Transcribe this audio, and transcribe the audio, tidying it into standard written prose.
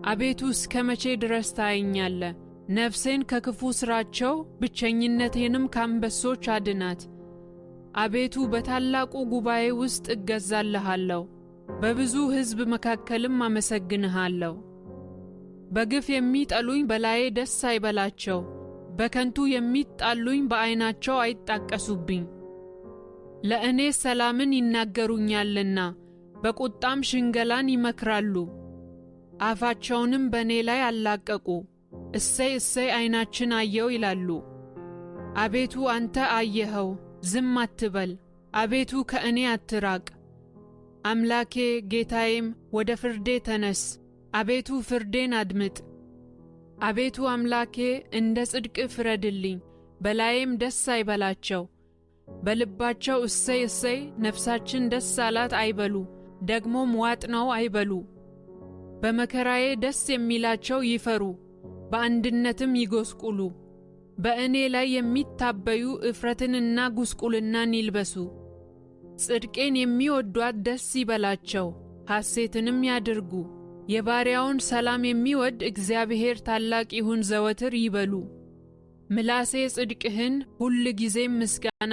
አቤቱ እስከ መቼ ድረስ ታየኛለህ? ነፍሴን ከክፉ ሥራቸው ብቸኝነቴንም ከአንበሶች አድናት። አቤቱ በታላቁ ጉባኤ ውስጥ እገዛልሃለሁ፣ በብዙ ሕዝብ መካከልም አመሰግንሃለሁ። በግፍ የሚጠሉኝ በላዬ ደስ አይበላቸው፣ በከንቱ የሚጣሉኝ በዐይናቸው አይጣቀሱብኝ። ለእኔ ሰላምን ይናገሩኛልና በቁጣም ሽንገላን ይመክራሉ። አፋቸውንም በእኔ ላይ አላቀቁ፣ እሰይ እሰይ ዐይናችን አየው ይላሉ። አቤቱ አንተ አየኸው፣ ዝም አትበል። አቤቱ ከእኔ አትራቅ። አምላኬ ጌታዬም ወደ ፍርዴ ተነስ። አቤቱ ፍርዴን አድምጥ። አቤቱ አምላኬ እንደ ጽድቅ ፍረድልኝ፣ በላዬም ደስ አይበላቸው። በልባቸው እሰይ እሰይ ነፍሳችን ደስ አላት አይበሉ፣ ደግሞም ዋጥነው አይበሉ። በመከራዬ ደስ የሚላቸው ይፈሩ፣ በአንድነትም ይጐስቁሉ። በእኔ ላይ የሚታበዩ እፍረትንና ጉስቁልናን ይልበሱ። ጽድቄን የሚወዷት ደስ ይበላቸው፣ ሐሴትንም ያድርጉ። የባሪያውን ሰላም የሚወድ እግዚአብሔር ታላቅ ይሁን ዘወትር ይበሉ። ምላሴ ጽድቅህን ሁል ጊዜም ምስጋና